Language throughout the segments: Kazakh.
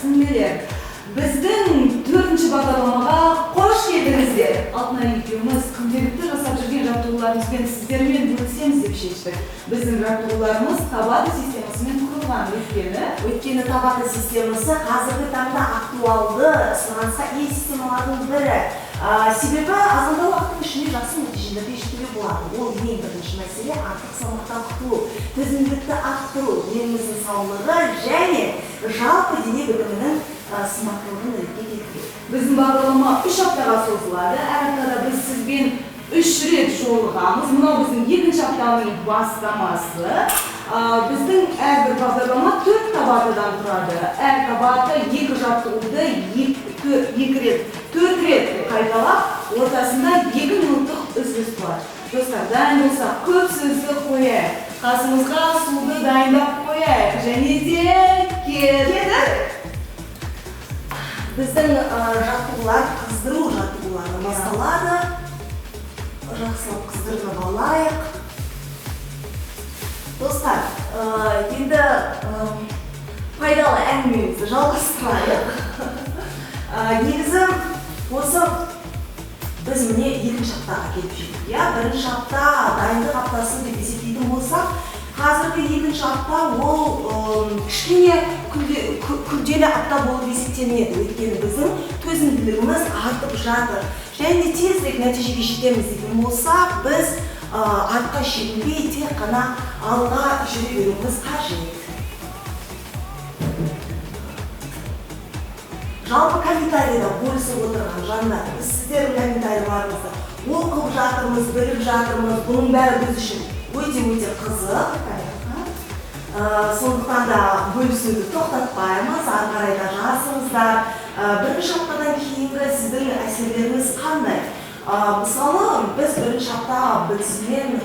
Сіңлілер, біздің төртінші бағдарламаға қош келдіңіздер. Алтынай екеуміз күнделікті жасап жүрген жаттығуларымызбен сіздермен бөлісеміз деп шештік. Біздің жаттығуларымыз Табата системасымен құрылған, өйткені Табата системасы қазіргі таңда актуалды, сұранысқа ие системалардың бірі. Себебі азғантай уақыттың ішінде жақсы нәтижелерге жетуге болады. Ол ең бірінші мәселе — артық салмақтан құтылу, төзімділікті арттыру, денеміздің саулығы және жалпы дене бітімінің сымбаттылығын ретке келтіру. Біздің бағдарлама 3 аптаға созылады. Әр аптада біз сізбен 3 рет жолығамыз. Мынау біздің екінші аптаның бастамасы. Біздің әрбір бағдарлама төрт табатадан тұрады. Әр табата екі жаттығуды екі рет, төрт рет қайталап, ортасында 2 минуттық үзіліс болады. Достар, дайын болсақ, көп сөзді қояйық. Қасымызға суды дайындап қояйық. Және де кеттік! Біздің жаттығулар қыздыру жаттығулары басталады. Жақсылап қыздырынып алайық. Достар, енді пайдалы әңгімемізді жалғастырайық. Негізі осы біз міне екінші аптаға келіп жеттік, иә. Бірінші апта дайындық аптасы деп есептейтін болсақ, қазіргі екінші апта ол кішкене күрделі апта болып есептелінеді, өйткені біздің төзімділігіміз артып жатыр және де тезірек нәтижеге жетеміз дейтін болсақ, біз артқа шегінбей, тек қана алға жүре беруіміз қажет. Жалпы комментарийда бөлісіп отырған жандар, біз сіздердің комментарийларыңызды оқып жатырмыз, біліп жатырмыз. Бұның бәрі біз үшін өте өте қызық. Сондықтан да бөлісуді тоқтатпаймыз, ары қарай да жазыңыздар. Бірінші аптадан кейінгі сіздің әсерлеріңіз қандай? Мысалы, біз бірінші апта бітісімен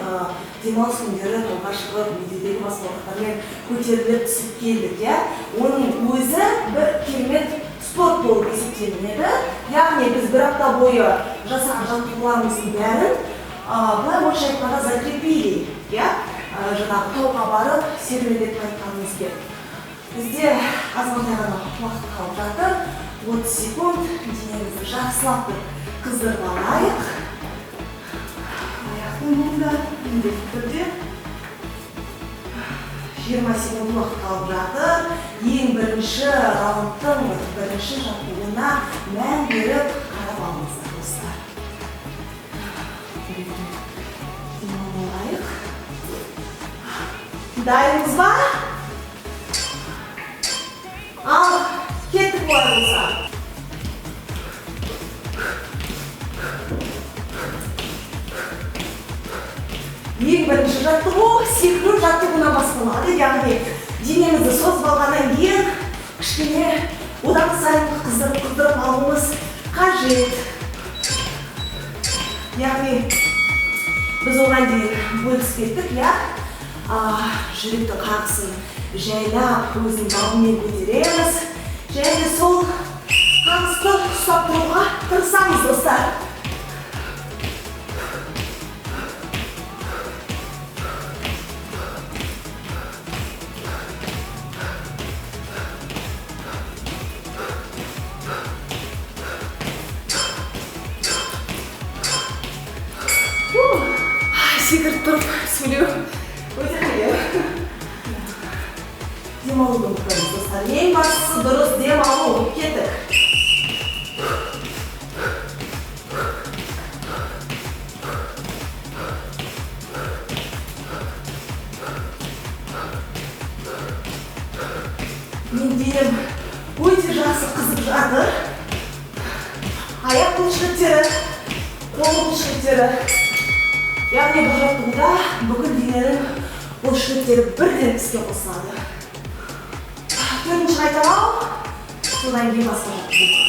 демалыс күндері тауға шығып, медеудегі баспалдақтармен көтеріліп түсіп келдік, иә. Оның өзі бір керемет спорт болып есептелінеді. Яғни біз бір апта бойы жасаған жаттығуларымыздың бәрін, былай орысша айтқанда, закрепили, иә. Жаңағы тауға барып серуендеп қайтқанымызбен. Бізде азғантай ғана уақыт қалып жатыр, 30 секунд. Денемізді жақсылап бір қыздырып алайық. Аяқтың буында міндетті түрде. 20 секунд уақыт қалып жатыр. Ең бірінші раундтың бірінші жаттығуына мән беріп қарап алыңыздар, достар. Демалып алайық. Дайынбыз ба? Ал кеттік олай болса. Ең бірінші жаттығу секіру жаттығуынан басталады. Яғни денемізді созып алғаннан кейін кішкене одан сайын қыздырып қыздырып алуымыз қажет. Яғни біз оған дейін бөлісіп кеттік, иә. Жүректің қағысын жайлап өзінің бабымен көтереміз және сол қағысты ұстап тұруға тырысамыз, достар. Ай, секіріп тұрып сөйлеу өте қиын. Демалуды ұмытпаймыз, достар. Ең бастысы — дұрыс демалу. Кеттік! Мен денем өте жақсы қызып жатыр. Аяқ бұлшықеттері, қол бұлшықеттері. Яғни бұл жаттығуда бүкіл дененің бұлшықеттері бірден іске қосылады. Төртінші қайталау, содан кейін басқа жаттығу.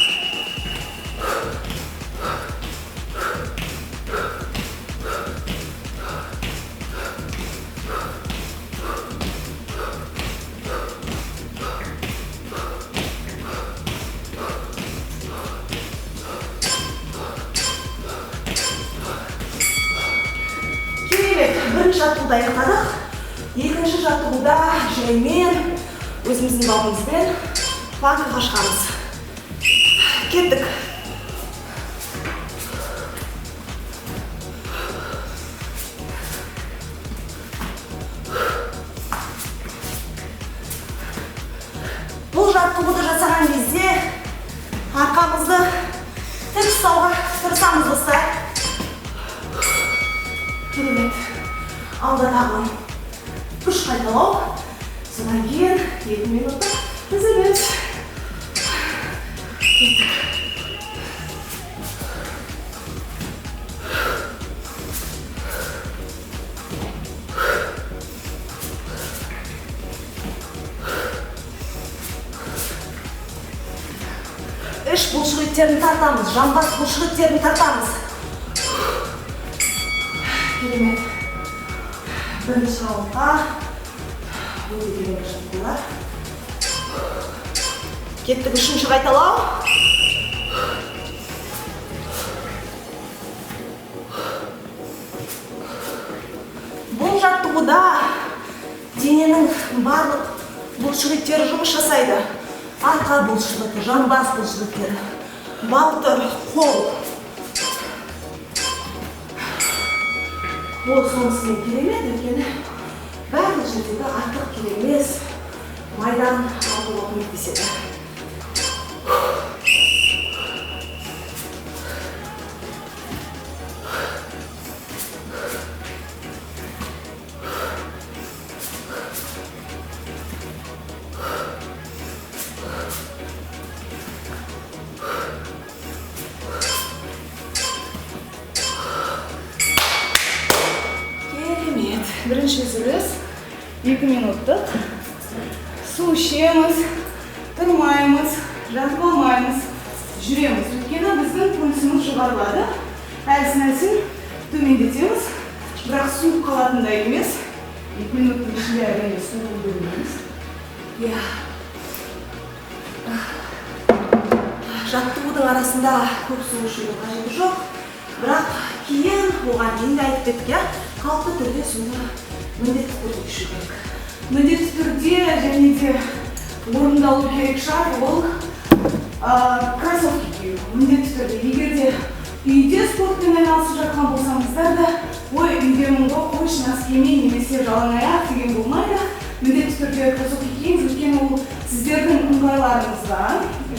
Керемет! Бірінші жаттығуды аяқтадық. Екінші жаттығуда жаймен өзіміздің бабымызбен Планкаға шығамыз. Кеттік. Бұл жаттығуды жасаған кезде арқамызды тік ұстауға тырысамыз, достар. Керемет. Алда тағы үш қайталау, содан кейін 2 минуттық үзіліс. Кеттік. Іш бұлшықеттерін тартамыз, жамбас бұлшықеттерін тартамыз. Керемет. Бірінші раундқа өте керемет жаттығулар. Кеттік, үшінші қайталау. Бұл жаттығуда дененің барлық бұлшықеттері жұмыс жасайды: арқа бұлшықеті, жамбас бұлшықеттері, балтыр, қол. Ол сонысымен керемет, өйткені барлық жердегі артық керек емес майдан алуға көмектеседі. Керемет. Бірінші үзіліс 2 минуттық. Су ішеміз, тұрмаймыз, жатып алмаймыз, жүреміз, өйткені біздің пульсіміз жоғарылады. Әлсін әлсін төмендетеміз, бірақ суып қалатындай емес. 2 минуттың ішінде, әрине, суып үлгермейміз. Иә, жаттығудың арасында көп су ішудің қажеті жоқ, бірақ кейін оған дейін де айтып кеттік, иә, қалыпты түрде суды міндетті түрде ішу керек. Міндетті түрде. Және де орындалу керек шарт ол кроссовки кию міндетті түрде. Егер де үйде спортпен айналысып жатқан болсаңыздар да, «Ой, үйдемін ғой, қойшы, носки мен немесе жалаң аяқ» деген болмайды. Міндетті түрде кроссовки киіңіз, өйткені ол сіздердің ыңғайларыңызға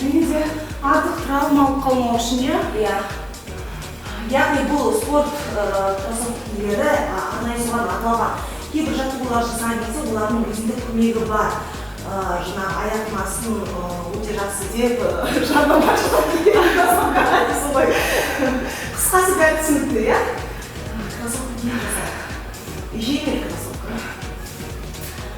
және де артық травма алып қалмау үшін, иә. Иә, яғни бұл спорт кроссовкилері арнайы соған арналған. Кейбір жаттығулар жасаған кезде олардың өзіндік көмегі бар. Жаңағы аяқтың астын өте жақсы деп жарнама жасап кеткен кроссовкаға дейсің ғой. Қысқасы, бәрі түсінікті, иә. Кроссовка киіп жасайық, жеңіл кроссовка.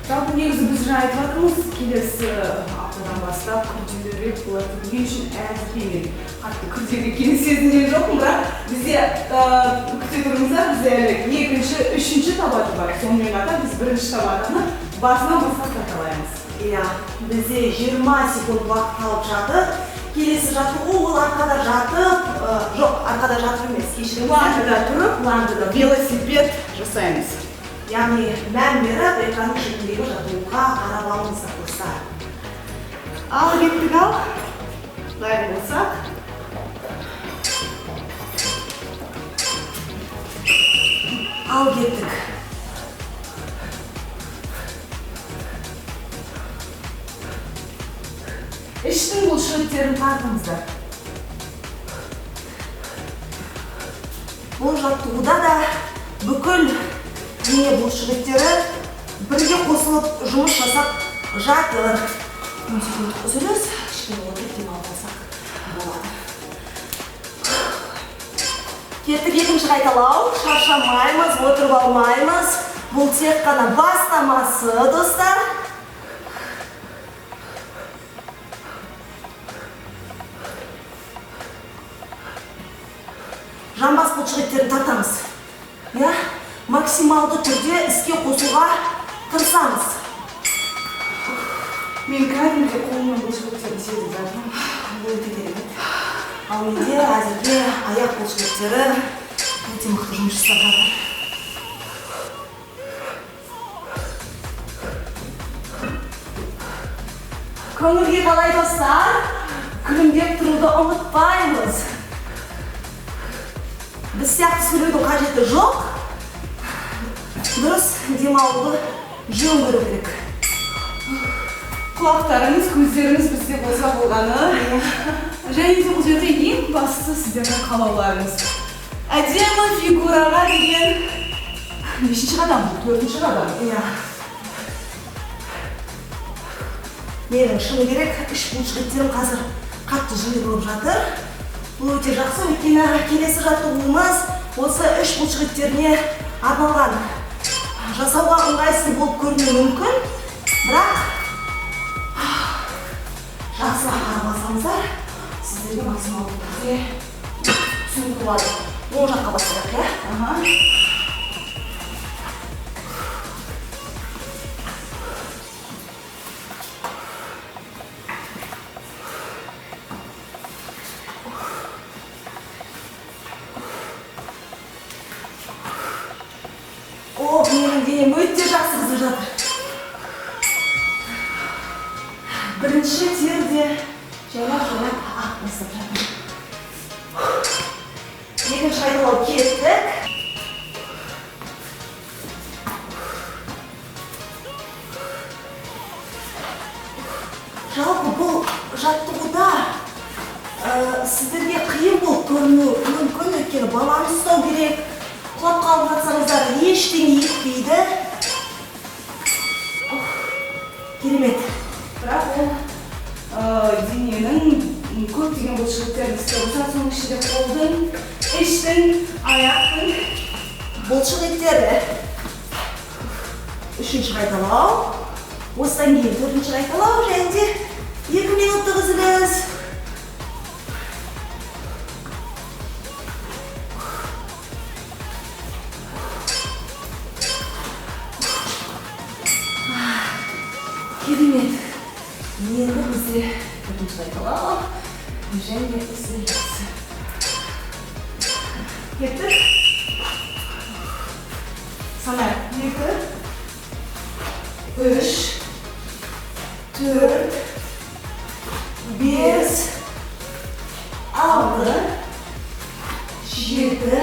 Жалпы, негізі, біз жаңа айтып жатырмыз, келесі аптадан бастап күрделірек болады деп. Мен үшін әзірге мен қатты күрделі екенін сезінген жоқпын, бірақ бізде күте тұрыңыздар, бізде әлі екінші, үшінші табаты бар. Сонымен қатар біз бірінші табатыны басынан бастап қайталаймыз. Иә, бізде 20 секунд уақыт қалып жатыр. Келесі жаттығу ол арқада жатып, жоқ, арқада жатып емес, кешіріңіздер. Планкада тұрып, Планкада. велосипед жасаймыз. Яғни мән беріп, экранның шетіндегі жаттығуға қарап алыңыздар, достар. Ал кеттік, ал дайын болсақ. Ал кеттік. Іштің бұлшықеттерін тартыңыздар. Бұл жаттығуда да бүкіл дене бұлшықеттері бірге қосылып жұмыс жасап жатыр. 10 секундтық үзіліс, кішкене отырып демалып алсақ болады. Кеттік, екінші қайталау. Шаршамаймыз, отырып алмаймыз. Бұл тек қана бастамасы, достар. Жамбас бұлшықеттерін тартамыз, иә, максималды түрде іске қосуға тырысамыз. Мен кәдімгідей қолымның бұлшықеттерін сезіп жатырмын. Бұл өте керемет. Ал менде әзірге аяқ бұлшықеттері өте мықты жұмыс жасап жатыр. Көңіл күй қалай, достар? Күлімдеп тұруды ұмытпаймыз. Біз сияқты сөйлеудің қажеті жоқ. Дұрыс демалуды жөн көру керек. Құлақтарыңыз, көздеріңіз бізде болса болғаны. Және де бұл жерде ең бастысы сіздердің қалауларыңыз. Әдемі фигураға деген нешінші қадам бұл? Төртінші қадам. Иә. Менің, шыны керек, іш бұлшықеттерім қазір қатты жиырылып жатыр. Бұл өте жақсы, өйткені келесі жаттығуымыз осы іш бұлшықеттеріне арналған. Жасауға ыңғайсыз болып көрінуі мүмкін, бірақ жақсылап қарап, сіздерге максималды түрде түсінікті болады. Оң жаққа бастайық, иә? Аха. О, менің денем өте жақсы қызып жатыр. Бірінші тер де жайлап жайлап ағып бастап жатыр. Екінші қайталау, кеттік. Жалпы бұл жаттығуда сіздерге қиын болып көрінуі мүмкін, өйткені баланс ұстау керек. Құлап қалып жатсаңыздар, ештеңе етпейді. Ух, керемет. Бірақ ол дененің көптеген бұлшықеттерін іске қосады, соның ішінде қолдың, іштің, аяқтың бұлшық еттері. Үшінші қайталау. Осыдан кейін төртінші қайталау және де 2 минуттық үзіліс. Керемет. Енді бізде Төртінші қайталау және үзіліс. Кеттік. Санайық: екі, үш, төрт, бес, алты, жеті,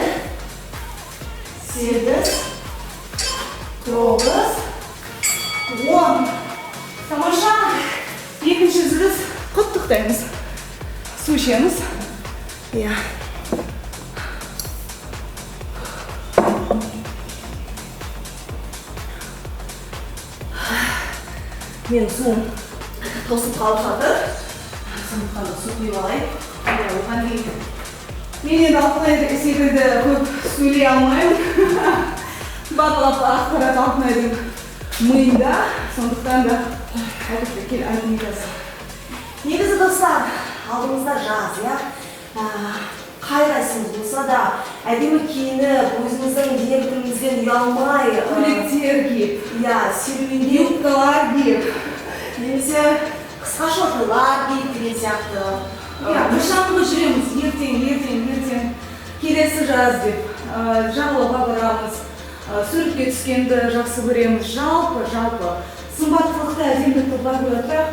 сегіз, тоғыз, 10. Тамаша! Екінші үзіліс, құттықтаймыз. Су ішеміз. Иә. Менің суым таусылып қалып жатыр, сондықтан да су құйып алайын. Иә, оған дейін мен енді Алтынай секілді көп сөйлей алмаймын. Барлық ақпарат Алтынайдың миында, сондықтан да әлбетте кел, айтыңыз. Негізі, достар, алдымызда жаз, иә. Қай қайсымыз болса да әдемі киініп, өзіміздің дене бітімімізден ұялмай, Көйлектер киіп, иә, серуендеу юбкалар киіп, немесе қысқа шортылар киіп деген сияқты. Иә, бір шаңғы жүреміз ертең, ертең, ертең, келесі жаз деп, жағалауға барамыз, суретке түскенді жақсы көреміз. Жалпы сымбаттылықты, әдемілікті былай қоя тұрайық,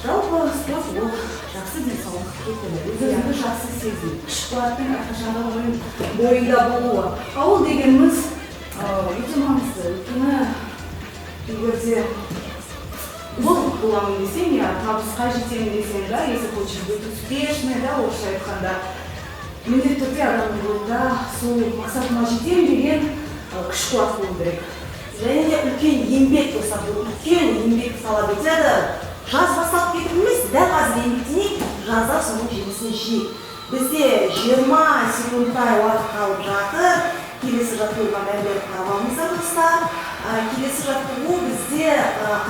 жалпы спорт ол жақсы денсаулық кепілі, өз өзіңді жақсы сезіну, күш қуаттың әрқашанда оның бойыңда болуы. А ол дегеніміз өте маңызды, өйткені егер де үздік боламын десең, я табысқа жетемін десең, да, если хочешь быть успешной, да, орысша айтқанда, міндетті түрде адамның бойында сол мақсатыма жетемін деген күш қуат болу керек. Және де үлкен еңбек, достар, бұл үлкен еңбек талап етеді. Жаз басталып кетіп емес, дәл қазір еңбектенейік, жазда соның жемісін жейік. Бізде 20 секундтай уақыт қалып жатыр. Келесі жаттығуға мән беріп қарап алыңыздар, достар. Келесі жаттығу бізде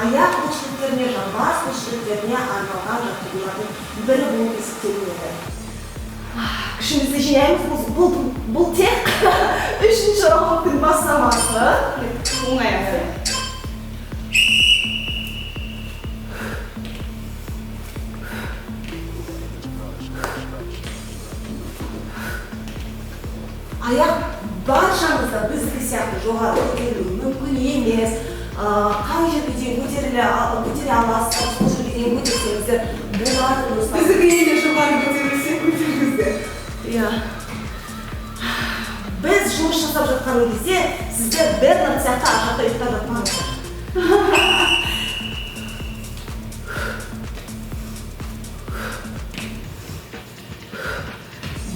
аяқ бұлшықеттеріне, жамбас бұлшықеттеріне арналған жаттығулардың бірі болып есептелінеді. Күшімізді жинаймыз. Бұл тек үшінші раундтың бастамасы. Оң аяқты. Аяқ баршаңызда біздікі сияқты жоғары көтерілуі мүмкін емес. Қай жерге дейін көтере аласыздар, сол жерге дейін. дейін көтерсеңіздер болады, достар. Біздікінен де жоғары көтерілсе, көтеріңіздер. Иә. Біз жұмыс жасап жатқан кезде сіздер Бернард сияқты ар жақта ұйықтап жатпаңыздар.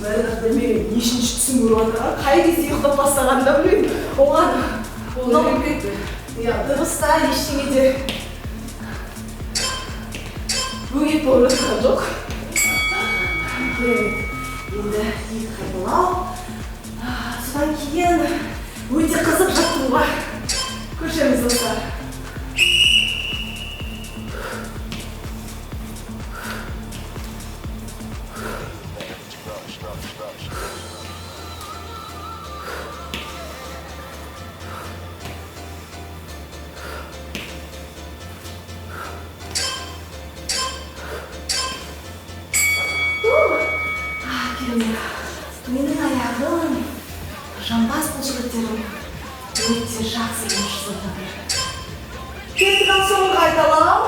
Бернард білмеймін, нешінші түсін көріп отырған, қай кезде ұйықтап бастағанын да білмеймін. Оған Ол мынау- үйреніп кетті. Иә, дыбыс та, ештеңе де бөгет болып жатқан жоқ. Керемет. Енді екі қайталау. Содан кейін өте қызық жаттығуға көшеміз, достар. Керемет. Менің аяғым, жамбас бұлшықеттерім өте жақсы жұмыс жасап жатыр. Кеттік, ал соңғы қайталау.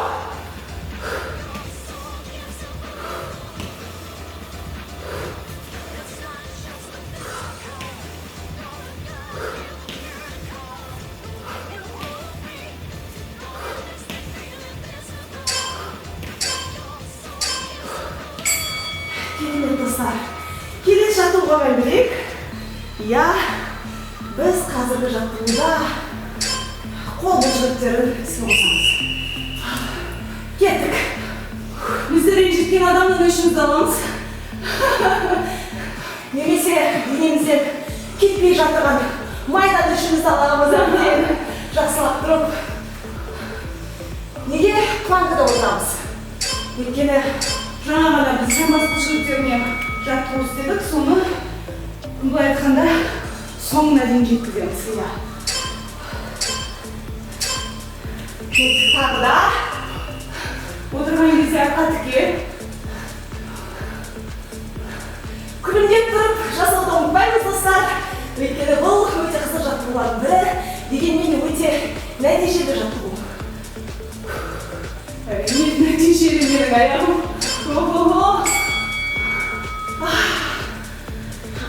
Керемет, достар. Келесі жаттығуға мән берейік. Иә, біз қазіргі жаттығуда қол бұлшықеттерін іске қосамыз. Кеттік. Бізді ренжіткен адамнан өшімізді аламыз. Немесе денемізден кетпей жатырған майдан өшімізді аламыз әбден. Жақсылап тұрып. Неге планкада отырамыз? Өйткені жаңа ғана біз жамбас бұлшықеттеріне жаттығу істедік, соны былай айтқанда соңына дейін жеткіземіз. Иә. Кеттік тағы да. Отырған кезде артқа тіке. Күлімдеп тұрып жасауды ұмытпаймыз, достар. Өйткені бұл өте қызық жаттығулардың бірі, дегенмен өте нәтижелі жаттығу. Әрине, нәтижелі менің аяғым. Охо-хо.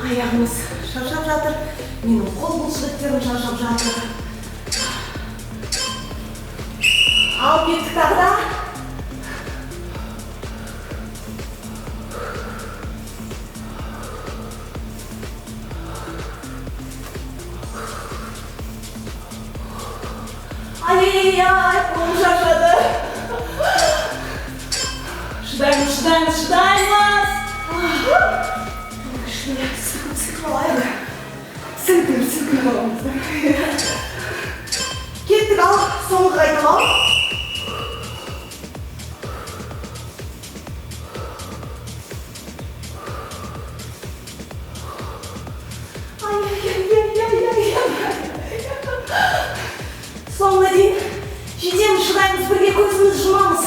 Аяғымыз шаршап жатыр, менің қол бұлшықеттерім шаршап жатыр. Ал кеттік тағы да. Ай-яй-яй, қолым шаршады. Шыдаймыз, шыдаймыз, шыдаймыз. Кішкене сілкіп сілкіп алайық. Сілкініп, сілкініп аламыз. Кеттік, ал соңғы қайталау. Ай-яй-яй-яй-яй-яй. Соңына дейін жетеміз, шыдаймыз, бірге көзімізді жұмамыз.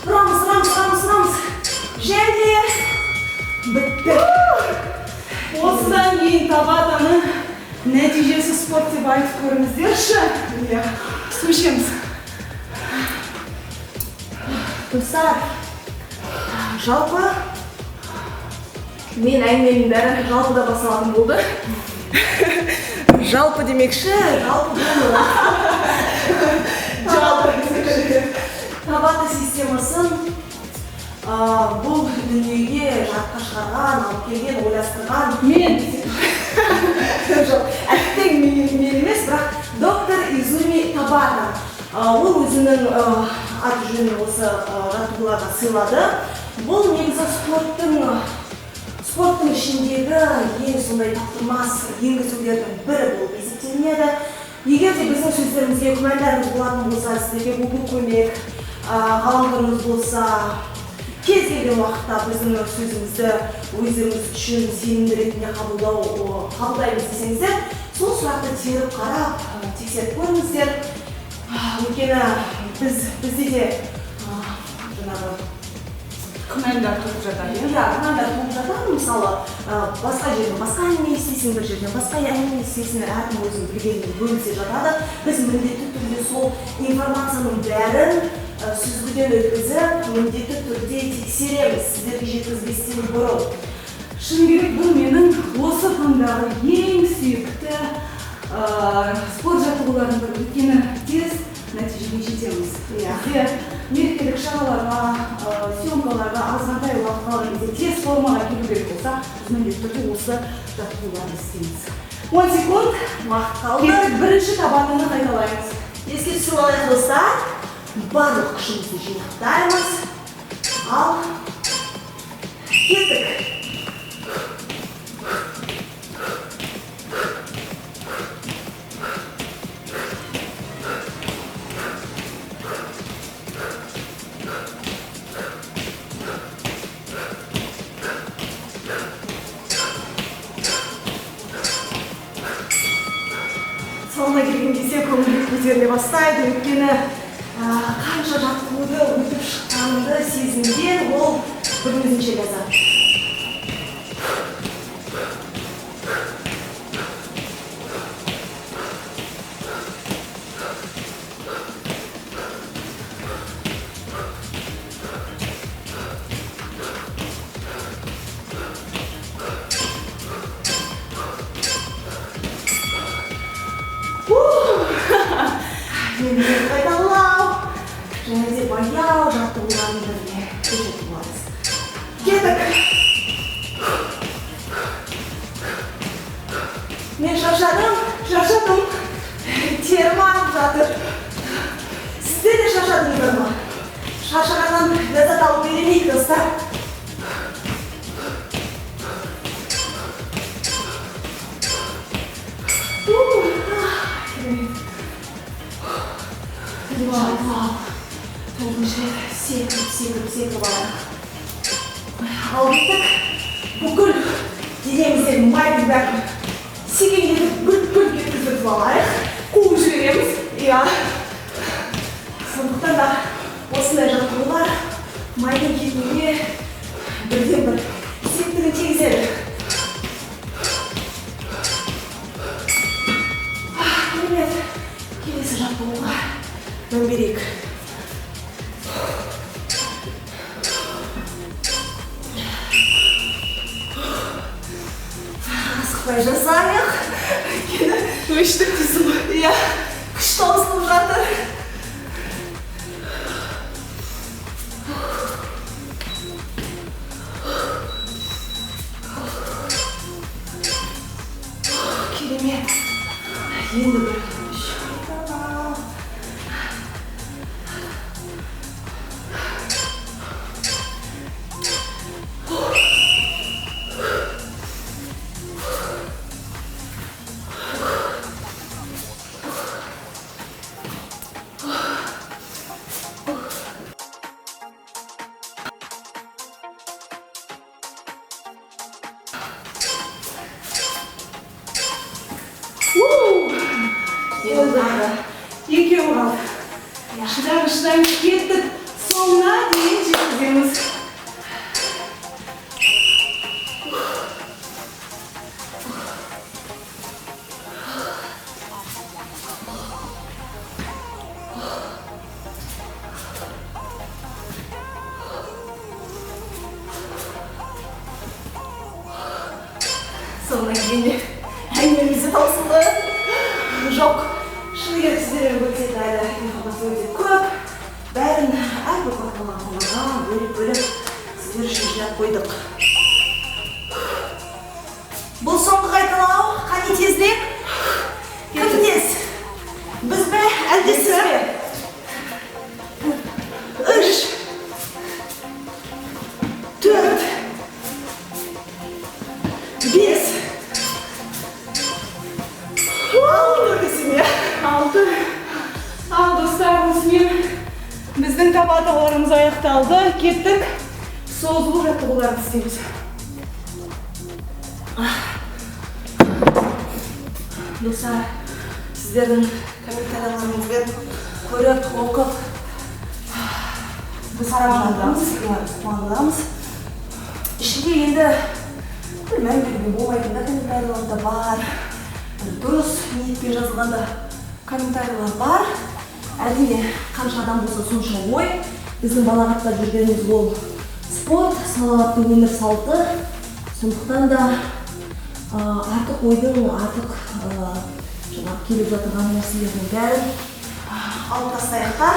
Ұрамыз, ұрамыз, ұрамыз, ұрамыз. Және бітті. Осыдан кейін табатаны нәтижесі спорт деп айтып көріңіздерші. Иә. Су ішеміз. Достар, жалпы мен әңгіменің бәрі жалпыда басталатын болды. Жалпы демекші, жалпы бұл Жалпы демекші. Табата системасын бұл дүниеге жарыққа шығарған, алып келген, ойластырған мен. Жоқ, әттең мен емес, бірақ доктор Изуми Табата. Ол өзінің аты жөнін осы жаттығуларға сыйлады. Бұл негізі спорттың ішіндегі ең сондай таптырмас енгізулердің бірі болып есептелінеді. Егер де біздің сөздерімізге күмәндарыңыз болатын болса, сіздерге Google көмек, ғаламторыңыз болса, кез келген уақытта біздің сөзімізді өздеріңіз үшін сенімді ретінде қабылдаймыз десеңіздер, сол сұрақты теріп қарап, тексеріп көріңіздер. Өйткені бізде де жаңағы Күмәндар туып жатады, иә? Иә, күмәндар туып жатады. Мысалы, басқа жерден басқа әңгіме естисің, бір жерден басқа әңгіме естисің, әркім өзінің білгенін бөлісе жатады. Біз міндетті түрде сол информацияның бәрін сүзгіден өткізіп, міндетті түрде тексереміз сіздерге жеткізбестен бұрын. Шыны керек, бұл менің осы таңдағы ең сүйікті спорт жаттығуларының бірі. Өйткені тез нәтижеге жетеміз. Бізде мерекелік шараларға, съемкаларға азғантай уақыт қалған кезде тез формаға келу керек болса, біз міндетті түрде осы жаттығуларды істейміз. 10 секунд уақыт қалды. Кеттік, бірінші табатаны қайталаймыз. Еске түсіріп алайық, достар. Барлық күшімізді жинақтаймыз. Ал кеттік. Соңына келген кезде көңіл көтеріле бастайды, өйткені қанша жаттығуды өтіп шыққаныңды сезінген ол бір өзінше ләззат. Енді қайталау және де баяу жаттығулардың біріне көшетін боламыз. Кеттік. Мен шаршадым, шаршадым. Терім ағып жатыр. Сіздер де шаршадыңыздар ма? Шаршағаннан ләззат алып үйренейік, достар. Керемет. Вау, төртінші рет секіріп, секіріп, секіріп алайық. Ал кеттік. Бүкіл денемізден майдың бәрін секеңдетіп, бүлк-бүлк еткізіп алайық. Қуып жібереміз. Иә. Сондықтан да осындай жаттығулар майдың кетуіне бірден бір септігін тигізеді. Керемет. Келесі жаттығуға мән берейік. Асықпай жасайық. Өйткені Өштік дейсің ғой. Иә, күш таусылып жатыр. Керемет. Енді бір үш қайталау. Енді екеуі қалды. Шыдаңыз, шыдаңыз, кеттік. Соңына дейін жеткіземіз. Соңына келгенде әңгімеміз де таусылды. Жоқ, шыны керек, сіздермен бөлісетін әлі информация өте көп. Бәрін әрбір бағдарламаға бөліп-бөліп сіздер үшін жинап қойдық. Бұл соңғы қайталау. Қане тезірек? Кім тез? Біз бе, әлде сіз бе? 3, 4, 5, 6 десем, иә? 6. Ал, достар, осымен біздің табаталарымыз аяқталды. Кеттік. Созылу жаттығуларын істейміз. Достар, сіздердің комментарияларыңызбен көріп, оқып, Біз Қарап қуанудамыз. жатырмыз, иә, біз қуанудамыз. Ішінде енді бір мән беруге болмайтын да комментарийлер да бар, бір дұрыс ниетпен жазылған да комментарийлер бар. Әрине, қанша адам болса, сонша ой. Біздің балағаттап жүргеніміз ол спорт, салауатты өмір салты. Сондықтан да артық ойдың, артық жаңағы келіп жатырған нәрселердің бәрін алып тастайық та,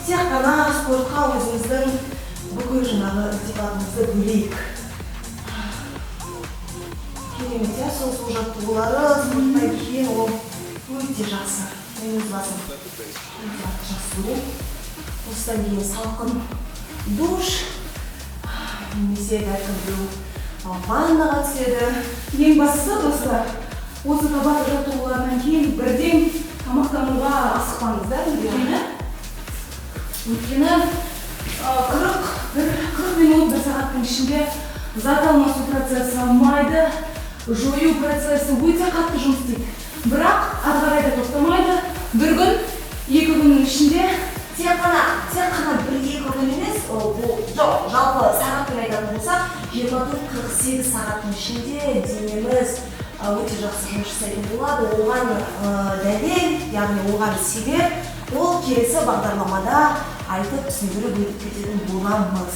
тек қана спортқа өзіміздің бүкіл жаңағы ілтипатымызды бөлейік. Керемет, иә, сол жаттығулары спорттан кейін ол өте жақсы. Мен өз басым өте қатты жақсы көремін. Осыдан кейін салқын душ немесе бәлкім біреу ваннаға түседі. Ең бастысы, достар, осы табата жаттығуларынан кейін бірден тамақтануға асықпаңыздар, өйткені 40 минут, бір сағаттың ішінде зат алмасу процесі, майды жою процесі өте қатты жұмыс істейді, бірақ ары қарай да тоқтамайды. Бір күн, 2 күннің ішінде. Тек қана 1-2 күн емес, ол бұл жоқ, жалпы сағатпен айтатын болсақ, 24-48 сағаттың ішінде денеміз өте жақсы жұмыс жасайтын болады. Оған дәлел, яғни оған себеп, ол келесі бағдарламада айтып, түсіндіріп өтіп кететін боламыз.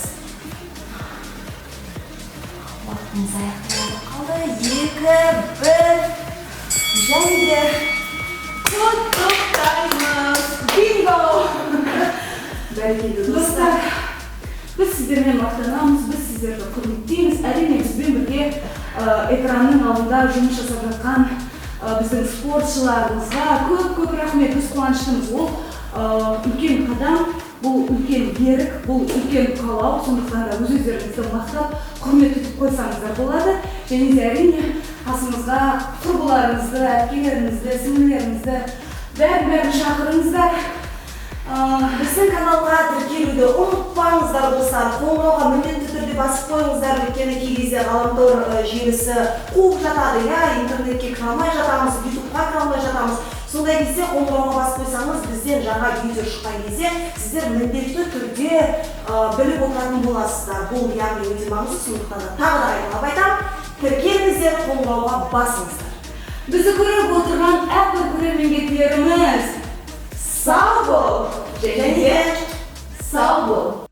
Уақытымыз аяқталып қалды. Екі, бір, және де Құттықтаймыз! Бинго! Бәрекелді, достар! Достар, біз сіздермен мақтанамыз, біз сіздерді құрметтейміз. Әрине, бізбен бірге экранның алдында жұмыс жасап жатқан біздің спортшыларымызға көп көп рахмет. Біз қуаныштымыз. Ол үлкен қадам, бұл үлкен ерік, бұл үлкен қалау. Сондықтан да өз өздеріңізді мақтап, құрмет тұтып қойсаңыздар болады. Және де, әрине, қасыңызға құрбыларыңызды, әпкелеріңізді, сіңлілеріңізді, бәрін бәрін шақырыңыздар. Біздің каналға тіркелуді ұмытпаңыздар, достар. Қоңырауға міндетті түрде басып қойыңыздар, өйткені кей кезде ғаламтор желісі қуып жатады, иә, интернетке кіре алмай жатамыз, Ютубқа кіре алмай жатамыз. Сондай кезде қоңырауға басып қойсаңыз, бізден жаңа видео шыққан кезде сіздер міндетті түрде біліп отыратын боласыздар. Бұл, яғни, өте маңызды. Сондықтан да тағы да қайталап айтамын: тіркеліңіздер, қоңырауға басыңыздар. Бізді көріп отырған әрбір көрерменге тілеріміз: сау бол және де сау бол!